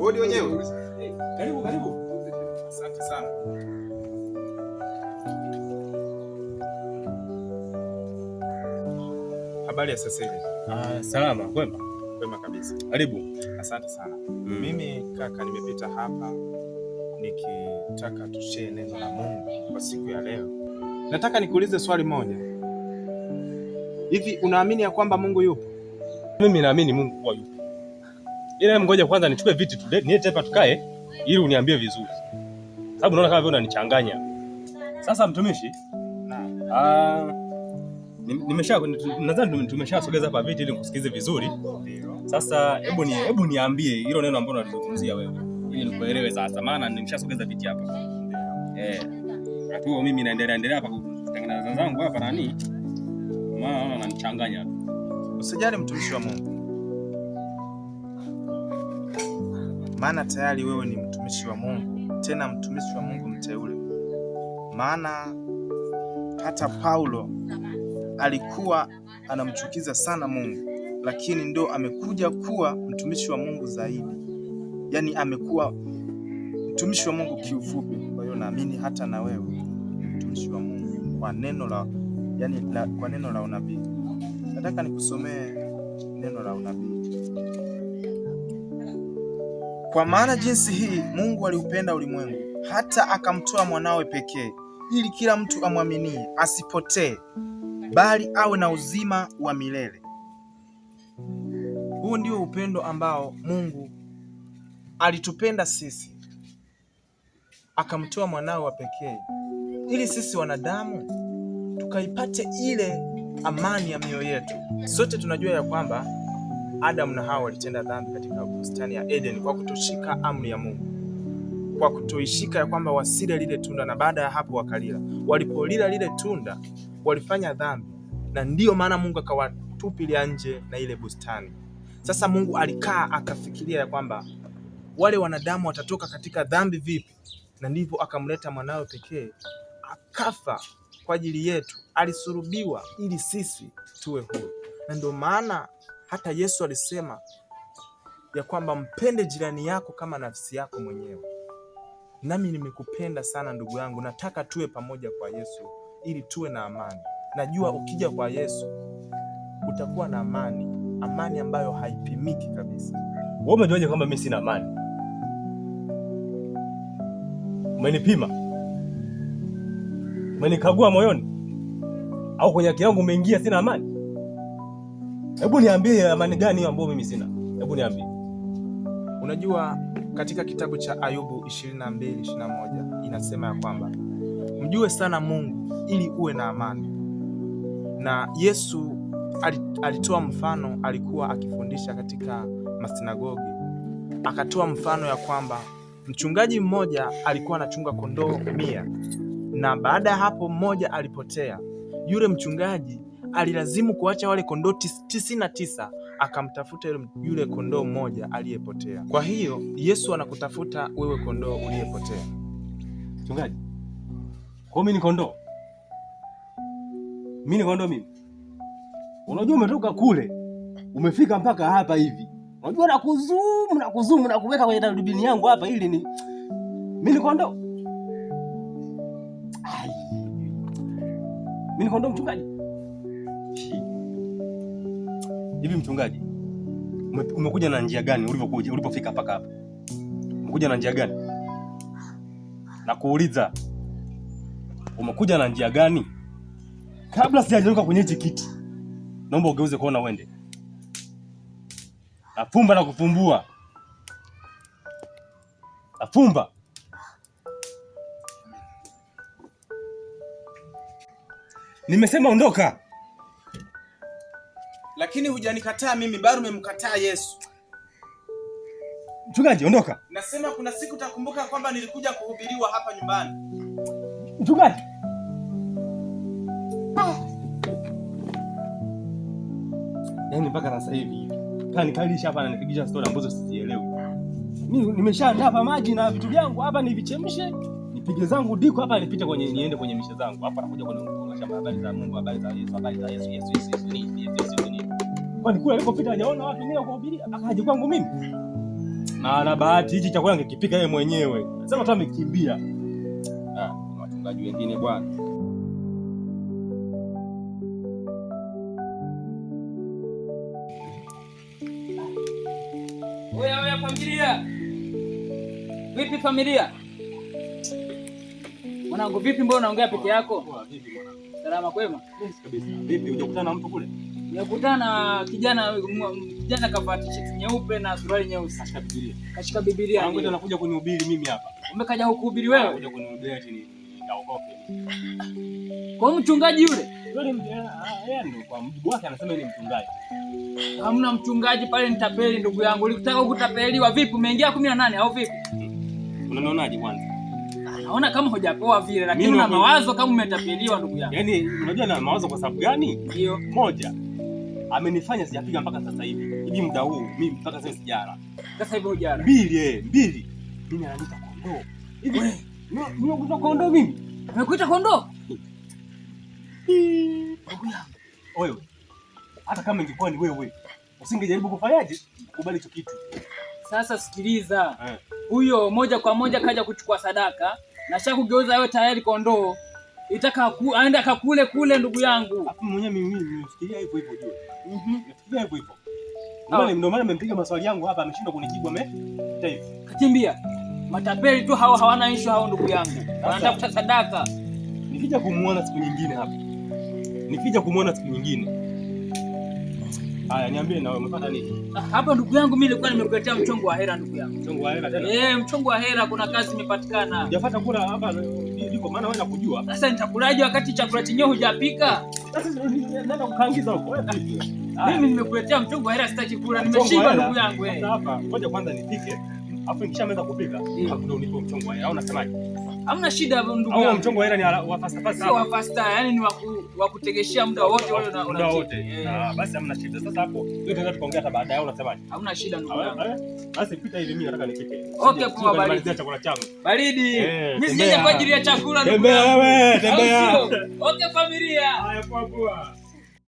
Hodi wenyewe. Karibu, karibu. Asante sana. Habari ya sasa hivi? Ah, salama, kwema. Kwema kabisa. Karibu. Asante sana. Mimi kaka, nimepita hapa nikitaka tushare neno la Mungu kwa siku ya leo. Nataka nikuulize swali moja. Hivi unaamini ya kwamba Mungu yupo? Mimi naamini Mungu kuwa yupo. Ila ngoja kwanza nichukue viti tu, niete hapa tukae ili uniambie vizuri. Sababu naona kama vile unanichanganya. Sasa mtumishi, Naam. Nimesha nadhani tumeshasogeza hapa viti ili nikusikize vizuri. Ndio. Sasa hebu niambie hilo neno ambalo unalizungumzia wewe ili nikuelewe sasa, maana nimeshasogeza viti hapa. Ndio. Wakati huo mimi naendelea hapa kutengeneza zangu hapa nani? Maana naona unanichanganya. Usijali mtumishi wa Mungu, maana tayari wewe ni mtumishi wa Mungu, tena mtumishi wa Mungu mteule. Maana hata Paulo alikuwa anamchukiza sana Mungu, lakini ndo amekuja kuwa mtumishi wa Mungu zaidi, yaani amekuwa mtumishi wa Mungu kiufupi. Kwa hiyo naamini hata na wewe ni mtumishi wa Mungu kwa neno la, yani la, kwa neno la unabii. Nataka nikusomee neno la unabii. Kwa maana jinsi hii Mungu aliupenda ulimwengu hata akamtoa mwanawe pekee, ili kila mtu amwaminie asipotee, bali awe na uzima wa milele. Huu ndio upendo ambao Mungu alitupenda sisi, akamtoa mwanawe wa pekee, ili sisi wanadamu tukaipate ile amani ya mioyo yetu. Sote tunajua ya kwamba Adamu na Hawa walitenda dhambi katika bustani ya Eden kwa kutoshika amri ya Mungu, kwa kutoishika ya kwamba wasile lile tunda, na baada ya hapo wakalila. Walipolila lile tunda walifanya dhambi, na ndiyo maana Mungu akawatupilia nje na ile bustani. Sasa Mungu alikaa akafikiria ya kwamba wale wanadamu watatoka katika dhambi vipi, na ndivyo akamleta mwanawe pekee akafa kwa ajili yetu, alisulubiwa ili sisi tuwe huru. Na ndio maana hata Yesu alisema ya kwamba mpende jirani yako kama nafsi yako mwenyewe. Nami nimekupenda sana ndugu yangu, nataka tuwe pamoja kwa Yesu ili tuwe na amani. Najua ukija kwa Yesu utakuwa na amani, amani ambayo haipimiki kabisa. Wewe umejuaje kwamba mimi sina amani? Umenipima? Umenikagua moyoni? Au kwenye akili yangu umeingia sina amani? Hebu niambie amani gani hiyo ambayo mimi sina? Hebu niambie. Unajua, katika kitabu cha Ayubu 22:21 inasema ya kwamba mjue sana Mungu ili uwe na amani. Na Yesu alitoa mfano, alikuwa akifundisha katika masinagogi, akatoa mfano ya kwamba mchungaji mmoja alikuwa anachunga kondoo 100, na baada ya hapo mmoja alipotea. Yule mchungaji alilazimu kuacha wale kondoo 99 akamtafuta yule kondoo mmoja aliyepotea. Kwa hiyo Yesu anakutafuta wewe kondoo uliyepotea. Mchungaji, kwa mimi ni kondoo? Mimi ni kondoo mimi? Unajua umetoka kule, umefika mpaka hapa hivi. Unajua na kuzoom na kuweka kwenye darubini yangu hapa ili ni mimi ni kondoo. Ai. Mimi ni kondoo mchungaji? Hivi mchungaji, umekuja na njia gani ulivyokuja, ulipofika mpaka hapa? Umekuja na njia gani? Nakuuliza. Umekuja na njia gani? Kabla sijanyanyuka kwenye hichi kiti, naomba ugeuze kona uende. Nafumba na kufumbua. Nafumba. Nimesema ondoka. Lakini hujanikataa mimi, bado umemkataa Yesu. Mchungaji, ondoka. Nasema kuna siku utakumbuka kwamba nilikuja kuhubiriwa hapa nyumbani. Mchungaji. Yaani mpaka sasa hivi kanikalisha hapa ananipigisha story ambazo sizielewi. Mimi nimeshaandaa hapa maji na vitu vyangu hapa nivichemshe, nipige zangu diko hapa nipite kwenye niende kwenye mishe zangu. Hapa nakuja kwenye habari za Mungu, habari za Yesu, habari za Yesu, Yesu, Yesu, Yesu, nini, Yesu, Yesu, nini. Kwani kule alikopita hajaona watu wengine kuhubiria, akaja kwangu mimi. Na bahati hichi chakula angekipika yeye mwenyewe. Sema tu amekimbia. Ah, wachungaji wengine bwana. Oya oya familia. Vipi familia? Mwanangu vipi, mbona unaongea peke yako? Poa, vipi mwanangu? Salama kwema? Kabisa. Vipi, hujakutana na mtu kule? Nimekutana na kijana kavaa t-shirt nyeupe na suruali nyeusi. Kashika Biblia. Kashika Biblia. Mwanangu anakuja kunihubiri mimi hapa. Umekaja kuhubiri wewe? Anakuja kunihubiri eti nitaokoke. Kwa mchungaji yule? Yule yeye ndio kwa mujibu wake anasema yeye ni mchungaji. Hamna mchungaji pale, ni tapeli ndugu yangu. Ulitaka kutapeliwa vipi? Umeingia 18 au vipi? Unanionaje kwanza? Naona kama hujapoa vile, lakini una mawazo kama umetapeliwa ndugu yangu. Yaani unajua na mawazo kwa sababu gani? Ndio. Moja, amenifanya sijapiga mpaka sasa hivi. Hivi muda huu mimi mpaka sasa sijala. Sasa hivi hujala. Mbili. Mimi ananiita kondoo. Hivi mimi nakuita kondoo mimi? Nimekuita kondoo? Ndugu yangu. Wewe. Hata kama ingekuwa ni wewe, usingejaribu kufanyaje? Kubali hicho kitu. Sasa sikiliza. Huyo moja kwa moja kaja kuchukua sadaka na shakugeuza wewe tayari kondoo. Itaka aende akakule kule ndugu yangu. Hapo mwenyewe mimi nimefikiria hivyo hivyo juu. Nimefikiria hivyo hivyo. Ndio maana nimempiga maswali yangu hapa, ameshindwa kunijibu hivi. Kakimbia. Matapeli tu hao, hawana issue hao ndugu yangu. Wanatafuta sadaka. Nikija kumuona siku nyingine hapa. Haya, niambie na wewe umepata nini? Hapa ndugu yangu mimi nilikuwa nimekuletea mchongo wa hela ndugu yangu. Mchongo wa hela tena? Mchongo wa hela, kuna kazi imepatikana. Hujapata kula hapa ndiko maana wewe nakujua. Sasa nitakulaje wakati chakula chenyewe hujapika? Sasa nenda kukaangiza huko. Wewe vipi? Mimi nimekuletea mchongo wa hela, sitaki kula. Nimeshiba ndugu yangu Sasa hapa ngoja kwanza nipike. Alafu nikishamaliza kupika, hapo ndio unipe mchongo wa hela. Au unasemaje? Hamna shida ndugu yangu. Au mchongo wa hela ni wa fasta fasta? Sio wa fasta, yani ni wa kutegeshea muda wote wewe una muda wote. Ah, basi hamna shida. Sasa hapo yote tunaweza tukaongea hata baadaye, au unasemaje? Hamna shida ndugu yangu. Basi pita hivi, mimi nataka nipike. Okay, poa, baridi. Chakula changu. Baridi. Mimi sija kwa ajili ya chakula ndugu yangu. Tembea wewe, tembea. Okay familia. Haya, poa poa.